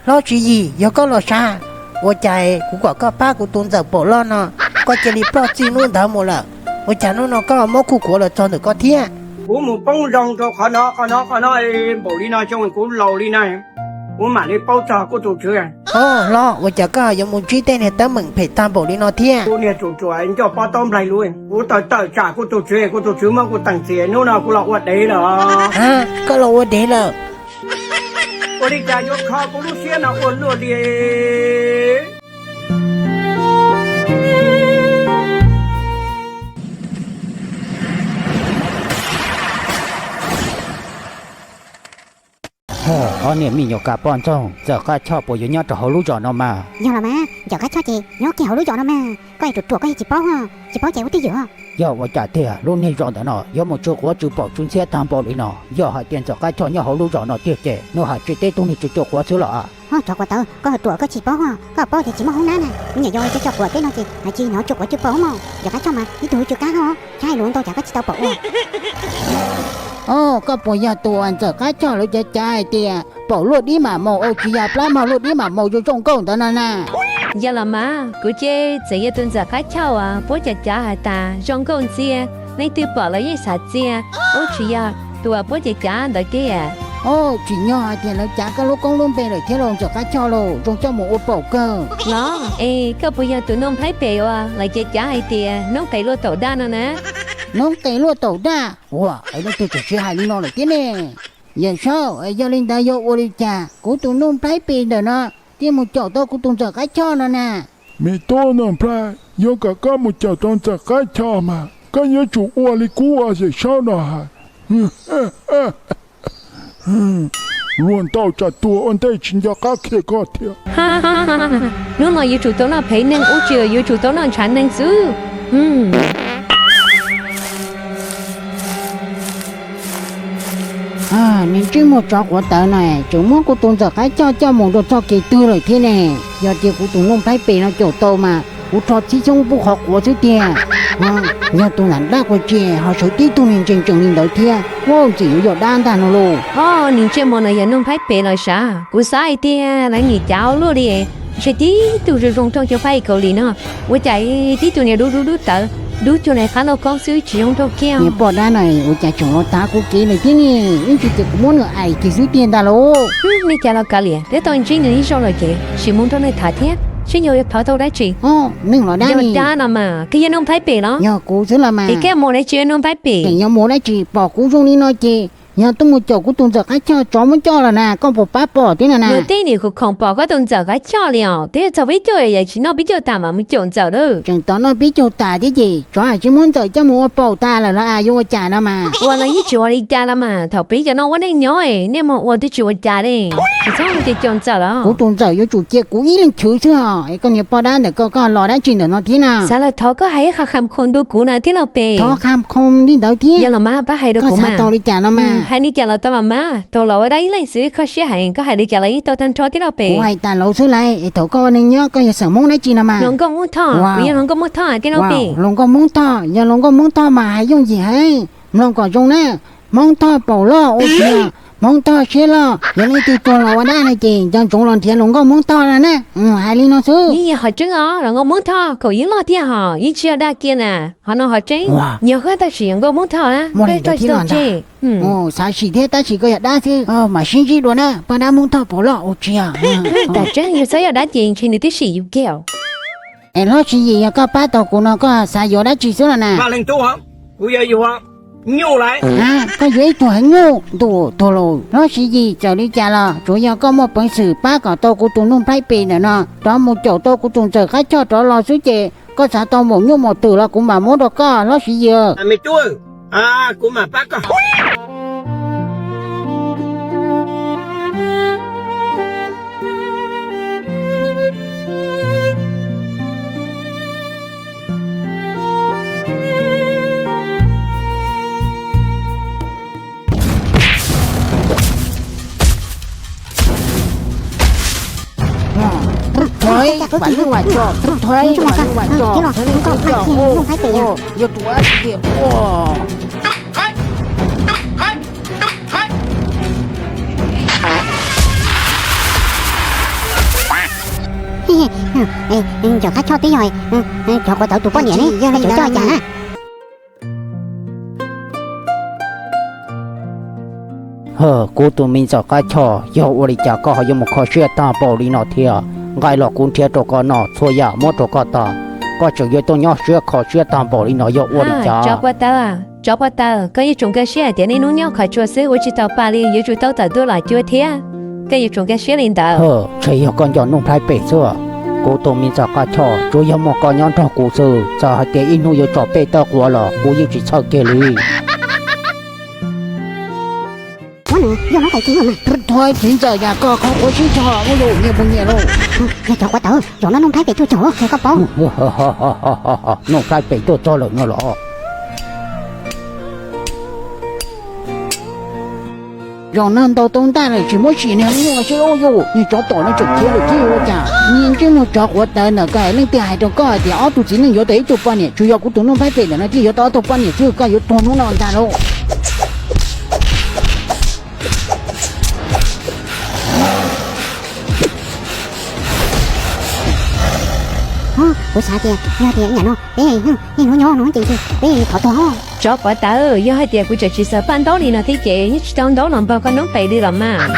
Hlob Tswv Yim, yog koj los sav, ua cas kuv kom koj pab kuv tus ntxawm Paum Loj no, koj cia li ploj txij hnub ntawd mus lawm, ua cas hnub no koj muab kuv kuav los txog ntawm koj thiab? Kuv mus poob zoo rau qhov no qhov no qhov no npaum li no xyoo kuv laus li no, kuv mam li paub txog kuv tus tswv. Hlob, ua cas koj yuav mus ntsib tej niag teeb meem phem tag npaum li no thiab? Kuv niag tus ruam ncauj pob taub nplaig lus, kuv tawm tawm tsam kuv tus tswv, kuv tus tswv muab kuv teem txias, hnub no kuv los ua dev lawm. Koj los ua dev lawm? Ua li cas yuav kho kuv lub siab no ua luaj li? Ob niag me nyuam kas poj ntxoog, ntxawm Qab Choj puas yuav nyob rau hauv lub zos no mas? Yog los mas, ntxawm Qab Choj ces nyob kiag hauv lub zos no mas, koj ruam ruam koj yeej tsis paub, tsis paub ces ua twj ywm. Yog ua cas tiag lub niag zos ntawm no yuav mus tsw quav tsw paum tsw ntxhiab tag npaum li no? Yog hais tias ntxawm Qab Choj nyob hauv lub zos no tiag ces nws hais tseg teb tug niag tsw tsw quav xwb los? Ho tsov quav tawv, koj ruam koj tsis paub, koj paub tias tsis muaj hoob nab na, me nyuam yaus cov tsov quav teb no ces hais tsis hnov tsw quav tsw paum mog, ntxawm Qab Choj mas ib tug tsw kab hauj, txhab hais lus ntau cas koj tsis tau pom ua. Os, koj puas yog tus uas ntxawm Qab Choj lawv cav cav hais tias paum luaj dib mam maus, ua tsis yog plab mog luaj dib mam maus zoo zoo nkauj ntawd no na? Yog los mas, kuv ces txawm yog tus ntxawm Qab Choj uas puab cav cav hais tas zoo nkauj ntxiag, leej twg pom los yeej xav txia, ua tsis yog tus uas puab cav cav ntawd tiag. Os, tsim nyog hais tias lawv cav koj lub koob lub npe lawm thiab los ntxawm Qab Choj los zoo coj mus ua paum kawg. Los es koj puas yog tus Nuj Nplhaib Pem uas lawv cav cav hais tias noob qes luaj taum daj no na? Noob qes luaj taum daj, ua es leej twg tseem siv hais li no lawm thiab ne? Yawm Saub, yog li ntawd yuav ua li cas kuv tus Nuj Nplhaib Pem ntawm no thiaj mus caum tau kuv tus ntxawm Qab Choj no na? Me tub Nuj Nplhaib, yuav kom koj mus caum tau ntxawm Qab Choj mas koj yuav tsum ua li kuv ua Yawm Saub no hais. Luag ntau tsam tuag ua ntej tsis nco qab qhia koj thiab. Hnub no yuav tsum tau noj phem neeg, ua tsis yuav tsum tau noj ntshav neeg xwb. Niag ntsej muag tsov quav tawv no, tseem muab kuv tus ntxawm Qab Choj coj mus rau txoj kev twg lawm thiab ne? Yog tias kuv tus Nuj Nplhaib Pem no caum tau mas kuv rho txhib xyoob pub qhov quav xwb tiag. Yog tus ntawm dab quav tsi ho sawv tib tug niag ntsees ntsees li ntawd thiab, ua ntxim yuav yog dab ntag no lauj. Os, niag ntsej muag no yog Nuj Nplhaib Pem los sav, kuv xav hais tias lawv nim cav ua luaj li, ntshe tib tug zoo zoo nraug cov phab Kaus Lim no, ua cas tib tug niag dub dub dub tawv, dub cuag niag qab lauj kaub xwb tsis zoo nraug kiag. Niag poj dab no ua cas tseem los tav kuv kev lawm thiab ne? Ib ntsis ces kuv muab nws aim kiag xwb tiag ntag lauj. Nej cas los kav liam, twb tau ntsib nws ib zaug lawm ces sim mus nrog nws tham thiab seb yog yuav thov tau dab tsi. Neeg los dab, yog dab no mas koj yog Nuj Nplhaib Pem los? Yog kuv xwb los mas. Es koj mus dab tsi Nuj Nplhaib Pem? Tseem yuav mus dab tsi, pom kuv zoo li no ces yog tuaj mus caum kuv tus ntxawm Qab Choj tsov muab coj los na, koj puas pab pom thiab no na? Yog tej niam khom khom pom koj tus ntxawm Qab Choj li os, twb txog peb caug yam tsis noj peb caug tas mam mus caum ntxawm lawm. Tseem tos noj peb caug tas thiab ces tsov hais tsis muab ntxawm coj mus ua paum tas lawm los yuav ua cas no mas? Ua los yeej tsis ua li cas los mas, thaum peb cov no ua neej nyob nej mus ua twb tsis ua cas li. Tsis txhob mus caum ntxawm los. Kuv tus ntxawm yuav tsum cia kuv ib leeg chwv xwb os. Es koj niag poj dab ntawm koj, koj los dab tsi ntawm no thiab na? Xav los thov koj hais ib qho kham khoo rau kuv na thiab los pem. Thov kham khoo li ntawd thiab? Yog los mas pab hais rau kuv mas. Tau li cas no mas? Hais li cas los tau los mas, thaum los ua dab ib leeg xwb kho siab heev, koj hais li cas los yeej tau tag nrho thiab los pem. Kuv hais tas lauv xwb lauj, es thaum koj ua neeg nyob koj yog xeem Hmoob dab tsi no mas? Hluas nkauj Hmoob Thoj, kuv yog hluas nkauj Hmoob Thoj thiab los pem. Hluas nkauj Hmoob Thoj, yog hluas nkauj Hmoob Thoj mas hais yooj yim heev, mloog kom zoo na. Hmoob Thoj paum loj ua tsis yog Hmoob Thoj siab loj, yog leej twg tuag los ua dab no ces nco ntsoov los nrhiav hluas nkauj Hmoob Thoj no na. Hais li no xwb. Yeej yog qhov tseeb os, hluas nkauj Hmoob Thoj kaum ib loj thiab hos, yeej tsis yog dag kiag na. Qhov no qhov tseeb, yog koj tab sis yog nkauj Hmoob Thoj na, koj tsis tau tseg. Xav sim thiab tab sis koj yog dab xwb, mam sib ntsib dua na, poj dab Hmoob Thoj paum loj ua tsis yog. Tam tseeb yog txhob yog dab ces ntshe nws twb sim yus kiag. Es Hlob Siv Yis, yog koj pab tau kuv no koj xav yuav dab tsi xwb los na? Vaj Leej Tub, kuv yuav yuav nyuj lawm. Koj yuav ib tug heev nyuj ntuj tuag lauj. Hlob Siv Yis, txawm li cas los tsuav yog koj muaj peev xwm pab kom tau kuv tus Nuj Nplhaib Pem ntawm no rov mus caum tau kuv tus ntxawm Qab Choj rov los xwb ces koj xav tau maum nyuj maum twm los kuv mam muab rau koj Hlob Siv Yis. Me tub, kuv mam pab koj. Rub thawv, vam lwj vam tso, rub thawv, vam lwj vam tso, thawv lwj vam tso, yog tus ab tiag. Ntxawm Qab Choj twb yog cov quav tawv tus poj niam ne, yog cov coj cas na? Kuv tus me ntxawm Qab Choj, yog ua li cas koj ho yuav mus kho siab tag npaum li no thiab? Nqaij los kuv nrhiav rau koj noj, txhua yam muab rau koj tag, koj tseem yuav tuaj nyob siab kho siab tag npaum li no yog ua li cas? Tsov Pov Tawv, koj yeej tsuas nkag siab hais tias niaj hnub nyob qhov tsua xwb ua tsis tau pa li, yuav tsum tau tawm tuaj los cuag thiab. Koj yuav tsum nkag siab li ntawd. Ntshe yog koj nco Nuj Nplhaib Pem xwb. Kuv tus me ntxawm Qab Choj, tsuas yog muaj koj nyob nrog kuv xwb, txawm hais tias ib hnub yuav tso peb tawb quav los kuv yeej tsis txhawj kiag li. Ua no yog Nuj Nplhaib Pem tuaj txog, koj qhov quav sib tso ua yus nyias mus nyias lauj. Yog cov quav tawv, zaum no Nuj Nplhaib Pem tuaj txog, koj paub. Nuj Nplhaib Pem tuaj txog lawm no los? Zaum no ntaus tau ntaj lawm, tsis muab sim niag nyuj seb ua yus, niag tsov tom no tseem khiav lawm thiab ua cas? Niag ntsej muag tsov quav tawv ntawm koj, leej twg hais rau koj hais tias ob tug txiv neej yuav tau ib tug poj niam? Tsuas yog kuv tus Nuj Nplhaib Pem ntawm no thiaj yuav tau ob tug poj niam xwb, koj yuav tuag hnub no ntag lauj. Kuv xav tias yog tias ib yam no peb niaj hnub nyob no ces peb thov tuag. Tsov Pov Tawv, yog hais tias kuv tseem tsis xaws paj ntaub li no thiab ces yeej tsis tau ntaub los npog koj noob pes li los mas.